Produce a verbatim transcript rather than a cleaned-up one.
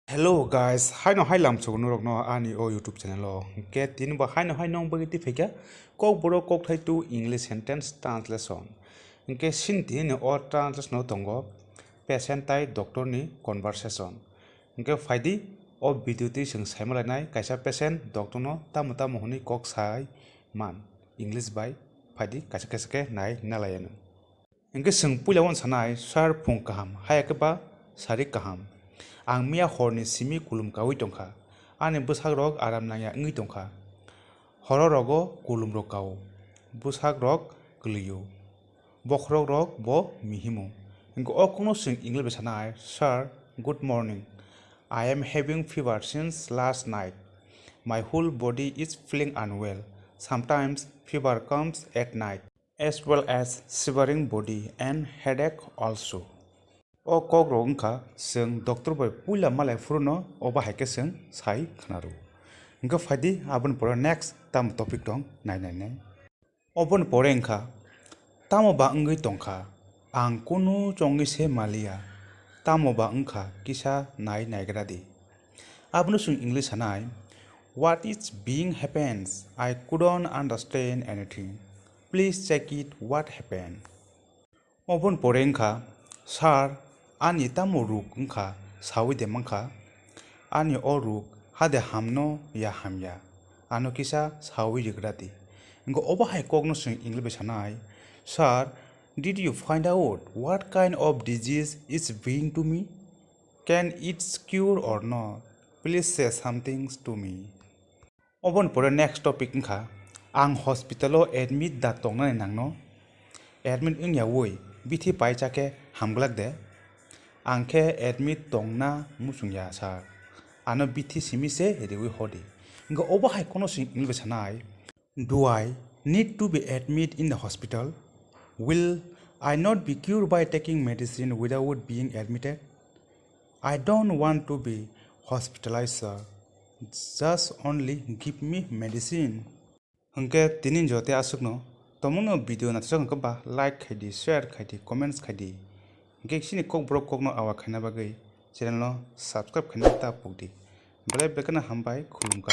Hello guys, haino hai lamsogo norokno ani o YouTube channel o. Hwnkhe tini bo haino hai nong bagwi twi phaikha Kokborok kokthai two English sentence translation. Hwnkhe sini tini o translation o tongo patient tai doctor ni conversation. Hwnkhe phaidi o video twi chwng saimalainai kaisa patient doctor no tamo tamo hwnwi kok sai man English bai, phaidi kaisa kaisa khe nai nalaianw. Hwnkhe chwng puila uanw sanai, "Sir, phung kaham, haya khe ba sari kaham. Ang miya horni simi kulum kaui tongkha. Ani bwsakrok aram nangya wngwi tongkha. Horo rogo kulumrok kao. Bwsakrok kwlwio. Bokhorokrok bo mihimo." Hwnkhe o kokno chwng English bai sanai, "Sir, good morning. I am having fever since last night. My whole body is feeling unwell. Sometimes fever comes at night, as well as shivering body and headache also." O kokrok wngkha chwng doctor bai puila malai phuru no obo hai khe chwng sai khwnaro. Hwnkhe phaidi aboni pore next tamo topic tong nai nai nai. Oboni pore wngkha, "Tamo ba wngwi tongkha, ang kunu chongwi se maliya, tamo ba wngkha kisa nai naigra di." Abono chwng English sanai, "What is being happens? I couldn't understand anything. Please check it what happened." Oboni pore wngkha, "Sir, ani tamo ruk wngkha saui de mankha? Ani o ruk hade hamno ya hamya? Ano kisa saui rigra di." Hwnkhe obo hai kokno chwng English bai sanai, "Sir, did you find out what kind of disease is being to me? Can it cure or not? Please say something to me." Oboni pore next topic wngkha, "Ang hospital o admit da tongnani nangno? Admit wngya woi bithi paisa khe hamglak de? Ang khe admit tongna muchung ya sir. Ano bithi simi se riui hodi." Hwnkhe obo hai kono chwng English bai sanai, "Do I need to be admit in the hospital? Will I not be cured by taking medicine without being admitted? I don't want to be hospitalized, sir. Just only give me medicine." Hwnkhe tini jote aswkno, tomungno video naithok hwnkhe ba like khai di, share khai di, comments khai di. Hwnkhe chini Kokborok kokno awa khaina bagwi channel no subscribe khaina ta pok di. Belai belai kheno hambai, khulumkha.